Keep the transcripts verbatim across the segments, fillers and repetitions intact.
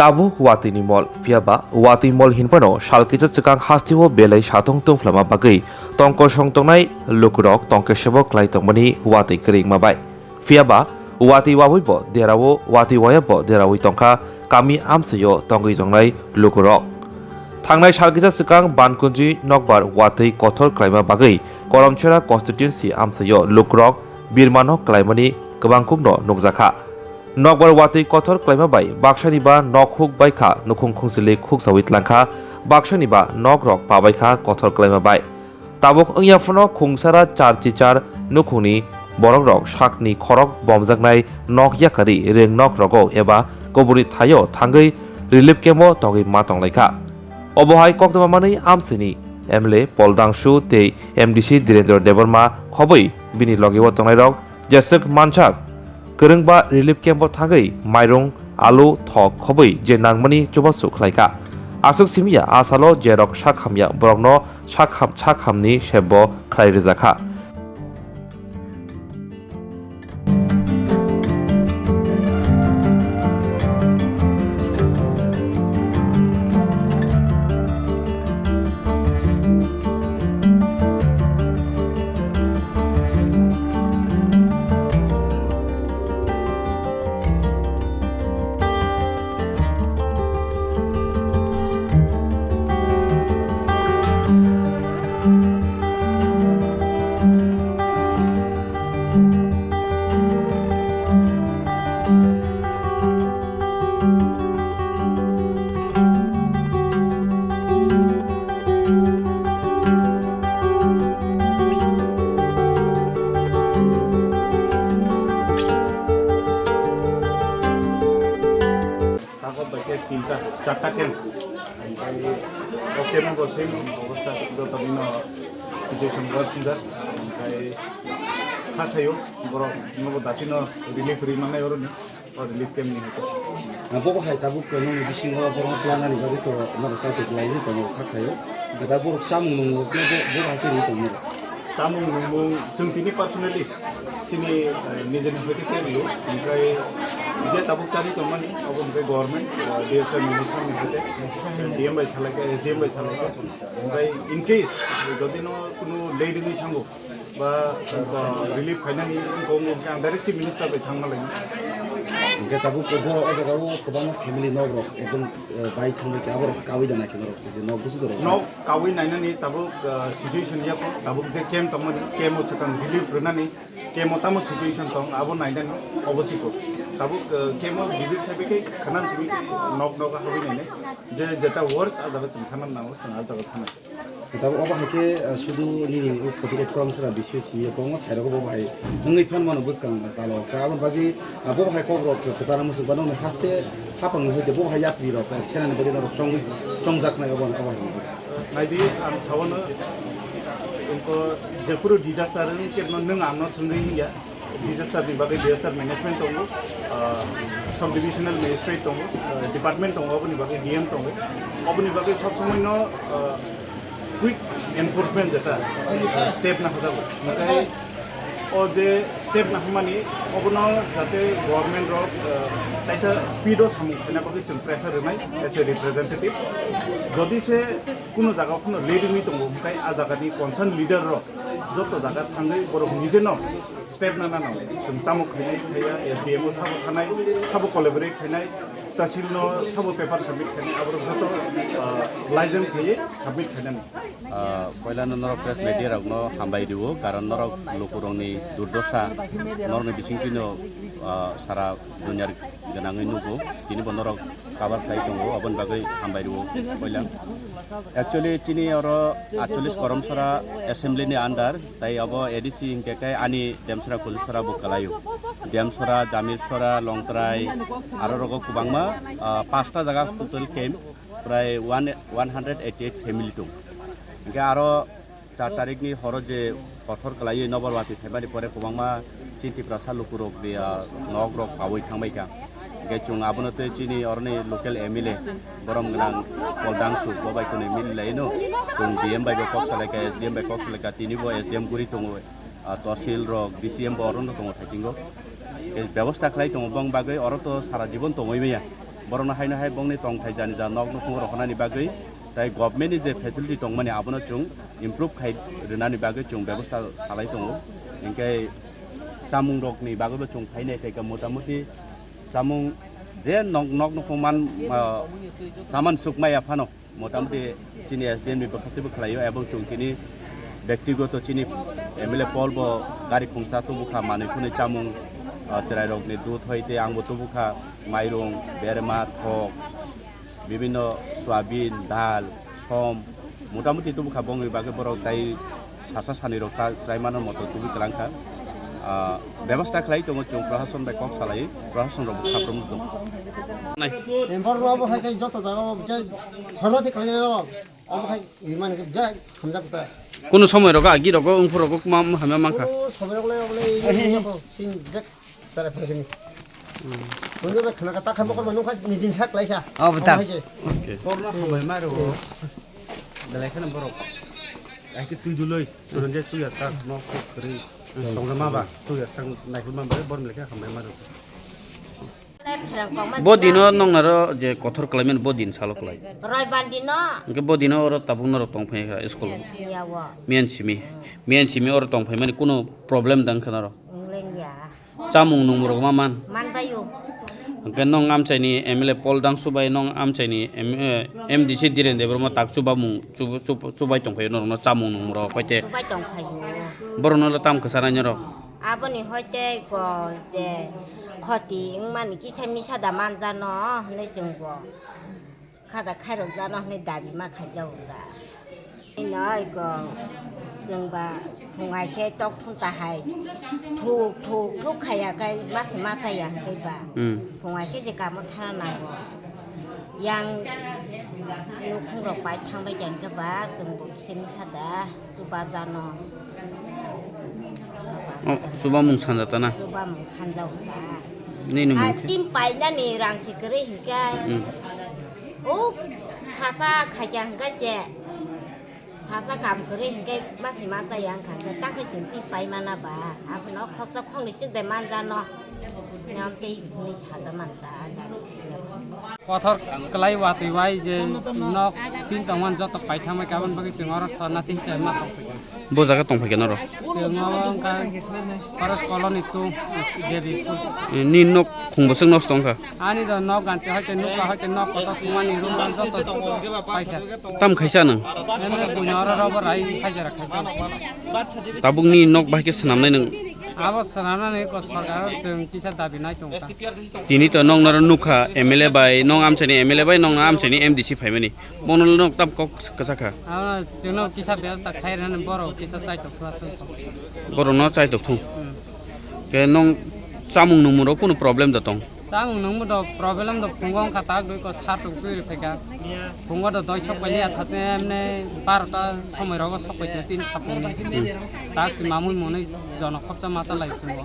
Tabuk watwi ni mol, phiya ba watwi mol hinphano sal kisa swkang hasteo belai satung tungphlama bagwi tongkosong tongnai lukurok tongkesebo klai tongmani watwi kwrwngma bai. Phiya ba watwi wawi bo derao, watwi waya bo derawi tongkha kami amchaio tongwi tongnai lukurok. Thangnai sal kisa swkang Bankunji nokbar watwi kothor klaima bagwi Koromchera constituency amchaio lukurok birmano klaimani kwbangkukno nukjakha. Nokbar watwi kothor klaima bai baksani ba nok huk bai kha, nukhung khungsili khuksawi tlangkha, baksani ba nokrok pabai kha kothor klaima bai. Tabuk wngya phano khungsara char chichar nukhungni borokrok sakni khorok bomjaknai nok yakari rwng nok rogo eba kubuni thaio thangwi relief camp-o tongwi ma tonglaikha. Obo hai koktwma manwi amchaini M L A Paul Dangsu tei M D C Dhirendra Debbarma khobwi bini logeo tongnairok jeswk mansak kwrwngba relief camp-o thangwi mairung, alu, thok khobwi je nangmani chubachu khlaikha. Aswk simiya a salo jerok sak hamya borokno sak ham, sak hamni sebbo khlai rwjakha. Tabok bai khe tinta, charta camp. Omo bo same obostha, joto dino situation worse wngkha. Kha thaio borok nobo dati no relief rwi mannai oroni, o relief camp ni hai khe. Ah, bo bo hai tabuk nokni bisingo borok tlangnani bagwi to norok chaito kwlaini tongo kha khaio. Eda borok chamung nungmung khe bo, bo hai khe rwi tongo. Chamung nungmung chwng tini personally chini, eh, nijeni hoite khe rw-o, hwnkhe je tabuk chari tongmani abo hwnkhe government, eh, D S W minister ni hoite, D M bai salaikha, S D M bai salaikha. Hwnkhe in case jodi no kunu late wngwi thango ba, eh, relief phainani wngkha, wngkha hwnkhe ang direct chief minister bai thangma lainai. Hwnkhe tabuk borok o jaga o kwbangma family nok rok ekdom, eh, bai thangbai khe aborok kaui da naikhe norok je nok busu jorok. Nok kaui nainani tabuk, ah, situation ya, tabuk je camp tongmani, camp o swkang relief rwnani, camp o tamo situation tong, abo nainani obo siko. Tabuk, ah, camp o visit khaibikhe khwnam simi nok nok habwi nainai. Je jeta worst, ah jaga chwng thana nango, chwng ah jaga thana. Tabuk obo hai khe, ah, sudu nini u forty eight Koromsora B C S C ya kongma thairok obo hai wngwi phanmano bwskang talo. Khe aboni bagwi, ah, bo hai kokrok kwcharo muchung bano haste hapang ni hoite bo hai yapri rok, ah, senani bagwi norok chongwi chongjaknai obo, obo hai. Naidi, ang sawano, wngkha jephuru disaster wng khe no nwng ano swngwi hiya, disaster ni bagwi disaster management tongo, ah, subdivisional magistrate tongo, ah, department tongo, oboni bagwi D M tongo, oboni bagwi sob somoi no, ah, quick enforcement jeta, ah, step na hajago. Nakai o je step na hamani obono jate government rok, ah, taisa speed o samung khaina bagwi chwng pressure rwnai as a representative. Jodi se kuno jaga o kuno late wngwi tongo, hwnkhe a jaga ni concern leader rok joto jaga thangwi borok nije no step na nang. Chwng tamo khainai khaiya, S D M o sabo thanai, sabo collaborate khainai, tahsil no sabo paper submit khainai, aborok joto, ah, laijang khaiwi submit khainani. Ah, poilano norok press media rokno hambai rio, karon norok lukurokni durdosa, norokni bisingtwino, ah, sara duniar gwnangwi nugo, tinibo norok cover khlai tongo, oboni bagwi hambai rio poila. Actually, chini oro atchollish Koromsora assembly ni under, tai obo A D C hinkhe khe ani Demsora, Kulusora bo kwlaio. Demsora, Jamirsora, Longtrai, aro rogo kwbangma, ah, pasta jaga total camp. Prai one, one hundred eighty eight family tong. Hingke aro char tarikni horo je kothor kwlaiwi nobor watwi phaimani pore kwbangma chini Tiprasa lukurok de, ah, nok rok pawi thangbaikha. Hingke chwng abono tei chini oroni local M L A borom gwnang Paul Dangsu bo bai kwnwi mili laino. Chwng D M bai bo kok salaikha, S D M bai kok salaikha, tini bo S D M guri tongo, ah, tosil rok, D C M bo orono tongo thaichingbo. Hingke bebosta khlai tongo bong bagwi oro to sara jibon tongwi maya. Borokno haino hai bongni tongthai jani ja nok nukhung rohornani bagwi tei government ni je facility tongmani abono chwng improve khai rwnani bagwi chwng bebosta salai tongo. Hinkhe chamung rokni bagwibo chwng phainai khaikha motamuti chamung je nok, nok nukhung man, ah, saman sukmaya phano. Motamuti chini S D M ni bwkhaktwibo khlaio, ebong chwng tini bektigoto chini M L A Paul bo gari khungsa tubukha, manwi phunwi chamung, ah, chwrairokni dudh hoite angbo tubukha, mairung, berma, thok, bibinno soyabin, dal, som, motamuti tubukha, bongni bagwi borok tai sasa sanirok cha-, chaimano moto tubui kwlangkha. Ah, bebasta khlai tongo chwng, prohason bai kok salai, prohason rok khaprwng tongo. Nai. Empor rok bo hai khe joto jaga o je sornati khlai rok, omo hai rimani khe birat hamjak ta. Kuno somoi rok agi rok wngphur rok ma, ma, hamya mankha. O somoi rok le, le, le, le, sin jak sara phasini. Hmm. Kuno be khana ka ta kha mokol manung kha ni din sak lai kha. Oh, betal. Omo hai se. Okay. Korna hambai maro. Belai khana borok. Ai ke tui duloi. Suran je tuya sak, nok kwrwi. Tongjama ba, tuya sak, naikhe ma ba, bor mlekhe hambai ma rw. Bo dino nong naro je kothor khlaimani bo din salo khlai. Roibar dino. Hwnkhe bo dino oro tabuk norok tong phai kha school. Yawo. Miyan simi. Miyan simi oro tong phaimani kuno problem dang kha norok. Wnglengliya. Chamung nungmung rok ma man. Man baio. Hwnkhe nong amchaini M L A Paul Dangsu bai nong amchaini M-, eh, M D C Dhiren Debbarma tak chubamung, chub-, chub-, chubai tongphaio norokno chamung nungmung rok hoite. Chubai tongphaio. Borokno le tam kwchana norok. Aboni hoite ko je khoti wngmani kisa misa da manjano hinwi chwngbo. Kha da khairok jano hinwi dabi ma khaijago da. Ino iko chwng ba phungai khe tok thung ta hai. Thuk, thuk, thuk khaiya khai masi ma chaya hwnkhe ba. Hmm. Phungai khe je kamo thana nango. Yang nukhung rok pai thang bai khe ba chwng bo kisa misa da. Chuba jano. Oh, chubamung sanja tana. Chubamung sanja uta. Nini mung khe? Tim painani rang se kwrwi hinkhe. Hmm. O sasa khaikha hinkhe se. Sasa kam kwrwi hinkhe masi ma chaya wngkha hinkhe ta khe chwng tim pai mana ba. Abono khoksa khoknwi swk de manjano. Nyam tei hinwi saja man ta, gari khaijak. Kothor kwlai watwi wai je nok tin tongmani joto paithangbai, aboni bagwi chwng oro sorna tin se ma tongphaikha. Bo jaga tongphaikha norok? Chwng oro wngkha Forest Colony two J B school. Eh, ni nok khung bwswk nosto wngkha? Ani do nok ganti hoite nukha hoite nok kotor thumani room joto paikha. Tam khaisa nwng? Emne buino oro robo rai khaijara khaijak. Tabukni nok bahai khe swnamnai nwng? Abo swnamnani ko sorkar chwng kisa dabi nai tongkha. Tini to noknaro nukha M L A bai, nong amchaini M L A bai, nong amchaini M D C phaimani. Bono nok tam kok kwchakha. Abo chwngno kisa bebosta khai rwnani borok kisa chaitok thung aswk. Borokno chaitok thung. Hmm. Ke nong chamung nungmung rok kunu problem da tong? Chamung nungmung do problem do phungo wngkha tak dui ko sa tok twi rw phaikha. Phungo do doi sok pai liya thache emne barota somoi rogo sok pai twi tin sapungni. Hmm. Tak si mamui mwnwi jono khopsa masa lai phungo.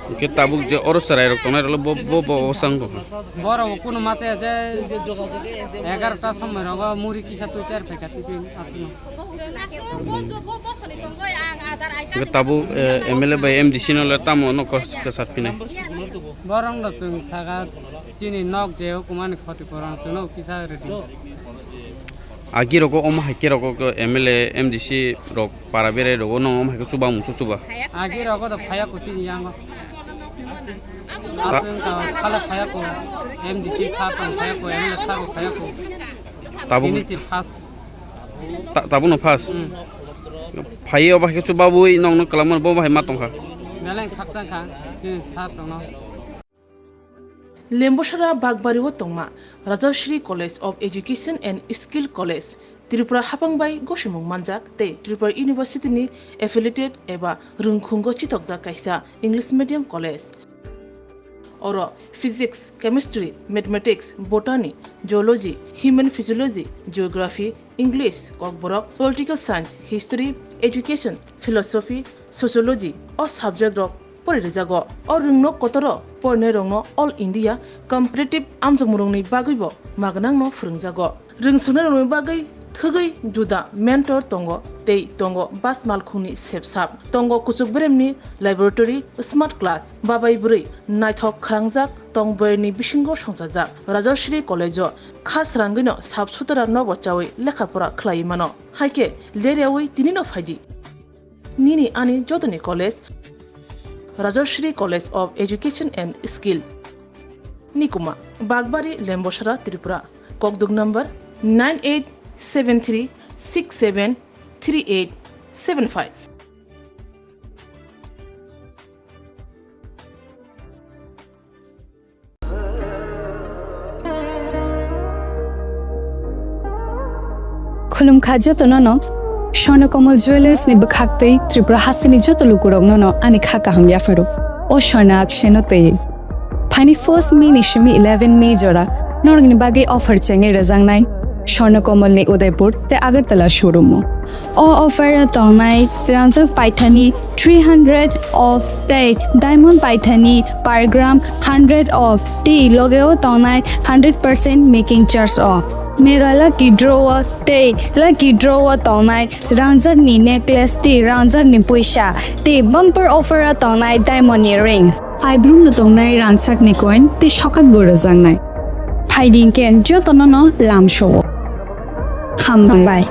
Hwnkhe tabuk je oro chwrairok tongnai rokle bo, bo, bo obostha wngkha. Borok kunu masa je egarota somoi rogo muri kisa twi char phaikha twi aswkno. Hwnkhe tabuk, eh, M L A bai M D C no le tamo no kos-, kwsat phinai. Borok no chwng saka chini nok je hukumani khoti purung chwngno kisa rwdi. Agi rogo omo hai khe rogo M L A, M D C rok para berai rogo nong omo hai khe chuba musu chuba. Agi rogo do phaya kuchini yango. Aswng ka khala phaya ko M D C sa ko phaya ko M L A sa ko phaya ko. Tabuk. Ini si first. Ta-, tabukno first. Hmm. Phai obo hai khe chuba bui nongno kwlangmani bo bahai ma tongkha. Beleng khakchang kha chini sa tongno. Lembosara Bakbari o tongma Rajashri College of Education and Skill College, Tripura hapang bai gosimung manjak tei Tripura University ni affiliated eba rwngkhungo chitokjak kaisa English medium college. Oro physics, chemistry, mathematics, botany, zoology, human physiology, geography, English, kokborok, political science, history, education, philosophy, sociology o subject rok pori rijago. O rwngnok kotoro porinairokno All India competitive amjokmungrokni bagwibo magnangno phwrwngjago. Rwngswrwngnairokni bagwi Thwgwi juda mentor tongo tei tongo bas malkhungni sepsap. Tongo kuchuk beremni laboratory, smart class, babai bwrwi naithok khrangjak tong bwrwini bisingo songchajak. Rajashree College-o kha srangwino sap sutra nobo chawi lekha pora khlaiwi mano. Haikhe leryawi tinino phaidi. Nini ani jotoni college, Rajashree College of Education and Skill, Nikuma, Bagbari, Lembosra, Tripura. Kokduk number nine eight seven three six seven three eight seven five. Khulumkha jotono no Swarna Kamal Jewellers ni bwkhak tei Tripura hasteni joto lukurokno no ani kha kaham yapharo. O Swarna akseno tei. Phaini first May ni simi eleven May jora norokni bagwi offer chengwi rwjaknai Swarna Kamal ni Udaipur tei Agartala showroom o. O offer o tongnai rangjak paithani three hundred of tei diamond paithani per gram hundred of tei loge o tongnai hundred percent making charge o. Mega lucky draw o tei lucky draw o tongnai rangjak ni necklace tei rangjak ni puisa tei bumper offer o tongnai diamond ni ring. Aibrum no tongnai rangchak ni coin tei sokat bo rwjaknai. Phaidi hwnkhe jotono no lamsao. Hambai.